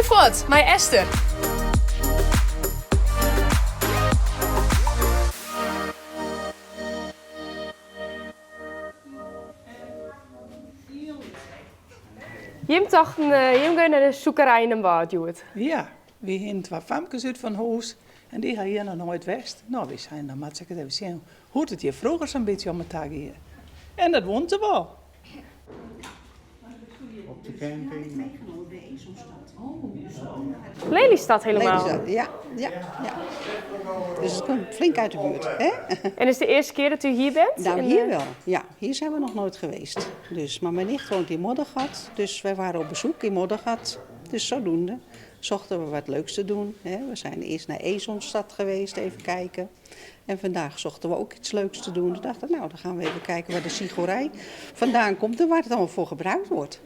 fuort mei Esther. Jim tochten, jim gean nei de Sûkerei yn Damwâld hjoed. Ja, wy hienen twa famkes út fan hûs en dy ha hjir noch noait west. No, wy seinen, dan moat ik it even sjen hoe't it hjir froeger sa'n bytsje om 'e ta gie. En dat woenen se wol. Op de camping. Lelystad helemaal? Lelystad, ja, ja, ja. Dus het komt flink uit de buurt. Hè? En is het de eerste keer dat u hier bent? Nou, hier wel. Ja, hier zijn we nog nooit geweest. Dus, maar mijn nicht woont in Moddergat, dus wij waren op bezoek in Moddergat. Dus zodoende zochten we wat leuks te doen. Hè. We zijn eerst naar Esonstad geweest, even kijken. En vandaag zochten we ook iets leuks te doen. We dachten, nou, dan gaan we even kijken waar de cichorei vandaan komt en waar het allemaal voor gebruikt wordt.